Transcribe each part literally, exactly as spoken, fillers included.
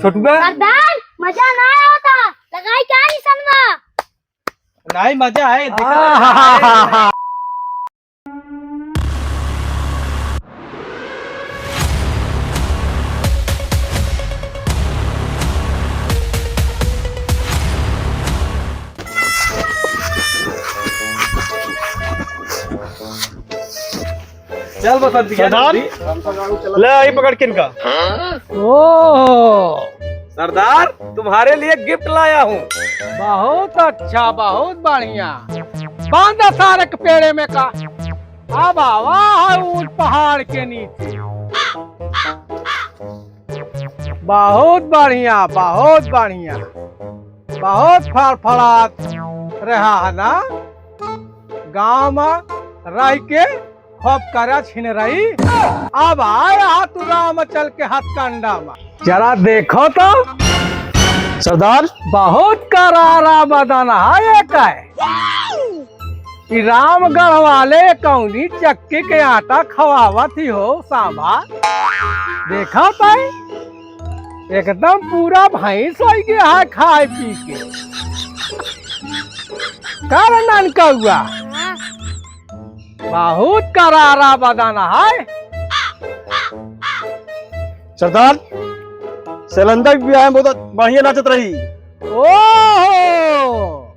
छोटुआ। सरदार, मजा ना आवता। लगाई क्या निशनवा? नहीं, मजा है, देखा। आहा। चल बसंती, चल सरदार, जल्दी। ले आई पकड़ किनका। ओह। सरदार, तुम्हारे लिए गिफ्ट लाया हूँ। बहुत अच्छा, बहुत बढ़िया। बांधा सारे के पेड़े में का। अब आवा है ऊंट पहाड़ के नीचे। बहुत बढ़िया, बहुत बढ़िया। बहुत फड़फड़ात रहा है ना गाँव में रह के। खूब करा छिनरई। अब आया तू राम चल के हथकंडा में। जरा देखो तो। सरदार। बहुत करारा बदन है ये का। ई रामगढ़ वाले कौनी चक्की के आटा खवावत ही हो सांभा। देखा ताई, एकदम पूरा भैंस होइ गया है खाए पी के। का रे नानकउआ? बहुत करारा बदन है। सरदार, सैलंदर के बियाह में बहुत बढ़िया नाचत रही। ओहो,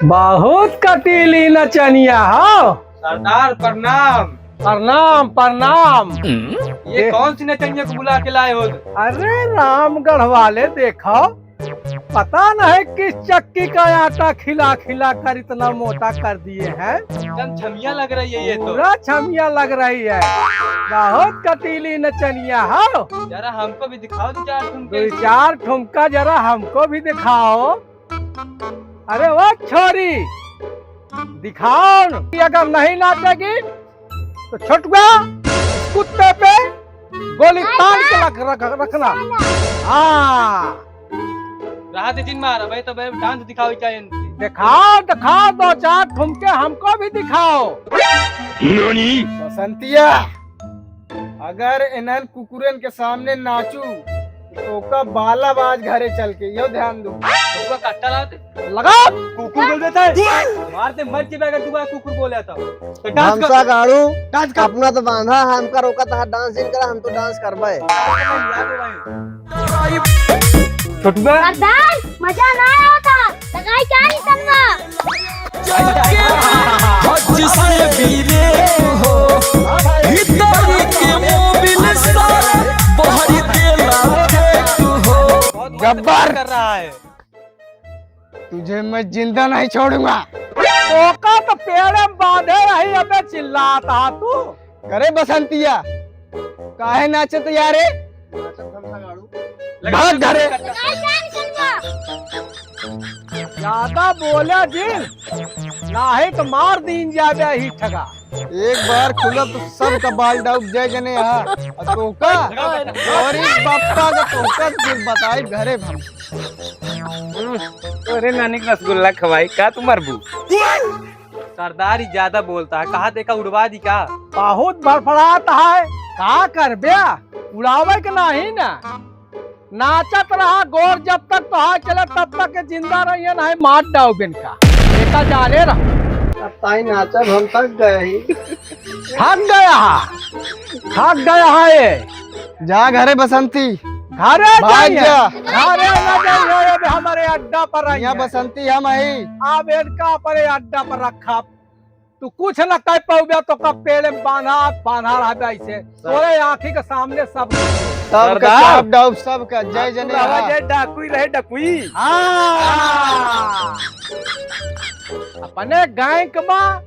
बहुत कटीली नचनिया हो। सरदार प्रणाम। प्रणाम, प्रणाम। ये दे- कौन सी नचनिया को बुला के लाए हो? अरे रामगढ़ वाले देखो, पता नहीं किस चक्की का आटा खिला खिला कर इतना मोटा कर दिए हैं। एकदम छमिया लग रही है ये तो। पूरा छमिया लग रही है। बहुत कटीली नचनिया हो। जरा हमको भी दिखाओ दो चार ठुमके। दो चार ठुमका जरा हमको भी दिखाओ। अरे वो छोरी, दिखाओ न। अगर नहीं नाचेगी तो छोटुआ, कुत्ते पे गोली तान के रख, रख, रखना। हाँ। रहा दे जिन मार, अबे तो भाई डांस दिखावे चाहिए इनकी। दिखाओ, दिखाओ, दो चार ठुमके हमको भी दिखाओ। बसंतिया, अगर इन्हन कुकुरन के सामने नाचू, तो ओका बाला बाज घरे चल के, यो ध्यान दो। ओका कट्टा लाते। लगा। कुकुर बोल देता है। मार दे, मर के अगर दोबारा कुकुर बोला तो। तो डांस कर। भमसा गाड़ू, डांस कर। अपना तो बांधा है, हमका रोका था, डांस जिन करा, हम तो डांस करबे। छोटुआ। सरदार, मजा ना आवता। लगाई क्या निशनवा? हज से भी रे हो, भीतरी के मोबिल सारा बहरी देला फेंक हो। बहुत गब्बर। कर रहा है। तुझे मैं जिंदा नहीं छोड़ूंगा। ओका तो पेड़े में बांधे रही, अबे चिल्लात हा तू। करे बसंतिया, काहे नाचत यारे? भाग घरे। ज्यादा बोला जिन, नाही तो मार दीन जाबे ही ठगा। एक बार खुला तो सबका बाल डाउब जय जने हा। आ तोका, अरे बप्पा का तोका फिर बताई घरे हम। तोरे नानी के रसगुल्ला खवाई का तू मरबू? सरदार ही ज्यादा बोलता है, कहा देखा उड़वा दी का? बहुत फड़फड़ात है, का करबे? उड़ावे के नाही ना। नाचत रहा गोर जब तक तोहार चले तब तक के जिंदा रहिए, नाही मार डाउ बिन का। बेटा जाने रहा। अब ताई नाचब हम थक गए ही। थक गया हा, थक गया हा ये। जा घरे बसंती। घरे भाग जाइए। जा। घरे ना जाइए, अब हमारे अड्डा पर आइए। यहाँ बसंती हम आई। अब इनका अपने अड्डा पर रखा। तू कुछ न कह पाउबे तो का पेड़ में बांधा, बांधा रहबे ऐसे। तोरे आँखी के सामने सब। सबका सरदार। चाप डाउब सबका, जय जने रहा। जय डाकुई रहे डकुई। हाँ। अपने गैंग मा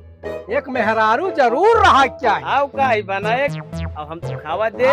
एक मेहरारू जरूर रहा क्या है? आओ का ही बना एक, अब हम तो खावा दे।